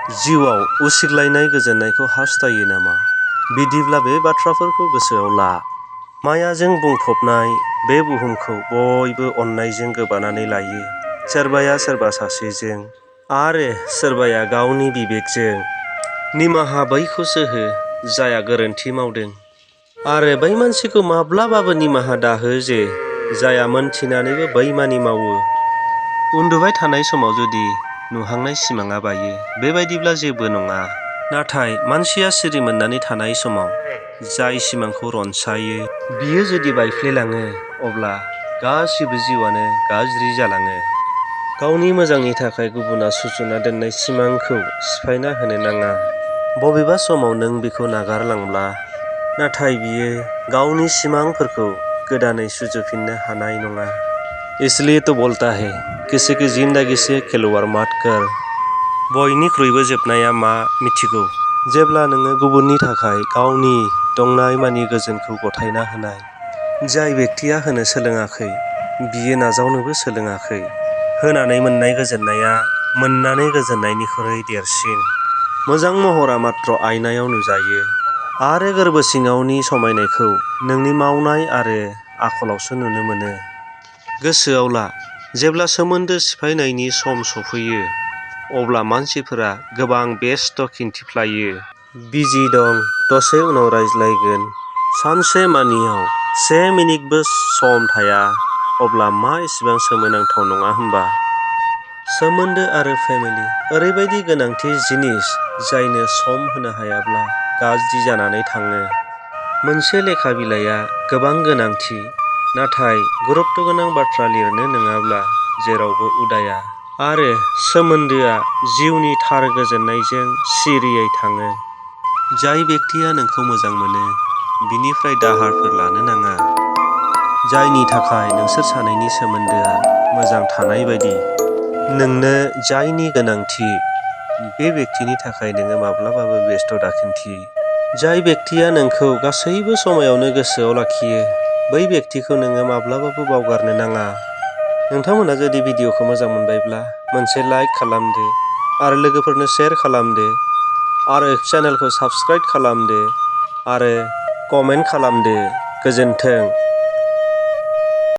जिउआव उसिग्लायनाय गोजोननायखौ हास्थायो नामा? बिदिब्ला बे बाथ्राफोरखौ गोसोआव ला। मायाजों बुंफबनाय बे बुहुमखौ बयबो अननायजों गोबानानै लायो। सोरबाया सोरबा सासेजों आरो सोरबाया गावनि बिबेकजों। निमाहा बैखौसो हो जाया गोरोन्थि मावदों। आरो बै मानसिखौ माब्लाबाबो निमाहा दाहो जे जाया मोनथिनानैबो बैमानि मावो। उन्दुबाय थानाय समाव जुदि नुहांनाय सिमाङा बायो, बेबायदिब्ला जेबो नङा। नाथाय मानसिया सिरि मोननानै थानाय समाव जाय सिमांखौ रनसायो, बियो जुदि बायफ्लेलाङो, अब्ला गासिबो जिउआनो गाज्रि जालाङो। गावनि मोजांनि थाखाय गुबुना सुजुना दोननाय सिमांखौ सिफायना होनो नाङा। बबेबा समाव नों बिखौ नागारलांब्ला, नाथाय बियो गावनि सिमांफोरखौ गोदानै सुजुफिननो हानाय नङा। इसलिए तो बोलता है, किसी की जिंदगी से खिलवाड़ मत कर। बयनिख्रुइबो जोबनाया मा मिथिगौ? जेब्ला नोङो गुबुननि थाखाय गावनि दंनाय मानि गोजोनखौ गथायना होनाय। जाय बेक्तिया होनो सोलोङाखै, बियो नाजावनोबो सोलोङाखै। होनानै मोननाय गोजोननाया मोननानै गोजोननायनिख्रुइ देरसिन। मोजां महरा मात्र आयनायाव नुजायो, आरो गोरबो सिङावनि समायनायखौ नोंनि मावनाय आरो आखलावसो नुनो मोनो। गोसोआव ला, जेब्ला सोमोन्दो सिफायनायनि सम सफैयो, अब्ला मानसिफोरा गोबां बेस्थ' खिन्थिफ्लायो। बिजि दं, दसे उनाव रायज्लायगोन। सानसे मानियाव 1 मिनिटबो सम थाया, अब्ला मा एसेबां सोमोनांथाव नङा होमबा? सोमोन्दो आरो फेमिलि ओरैबायदि गोनांथि जिनिस जायनो सम होनो हायाब्ला गाज्रि जानानै थाङो। मोनसे लेखा बिलाइया गोबां गोनांथि, नाथाय गुरुत्व गोनां बाथ्रा लिरनो नङाब्ला जेरावबो उदाया। आरो सोमोन्दोआ जिउनि थार गोजोननायजों सिरियै थाङो। जाय बेक्तिया नोंखौ मोजां मोनो, बिनिफ्राय दाहारफोर लानो नाङा। जायनि थाखाय नोंसोर सानैनि सोमोन्दोआ मोजां थानाय बायदि। नोंनो जायनि गोनांथि, बे बेक्तिनि थाखाय नोङो माब्लाबाबो बेस्थ' दाखिन्थि। जाय बेक्तिया नोंखौ गासैबो समायावनो गोसोआव लाखियो, बै बेक्तिखौ नोङो माब्लाबाबो बावगारनो नाङा। नोंथांमोना जुदि भिडिअ'खौ मोजां मोनबायब्ला मोनसे लाइक खालामदो आरो लोगोफोरनो शेयार खालामदो आरो चेनेलखौ साबस्क्राइब खालामदो आरो कमेन्ट खालामदो। गोजोन्थों।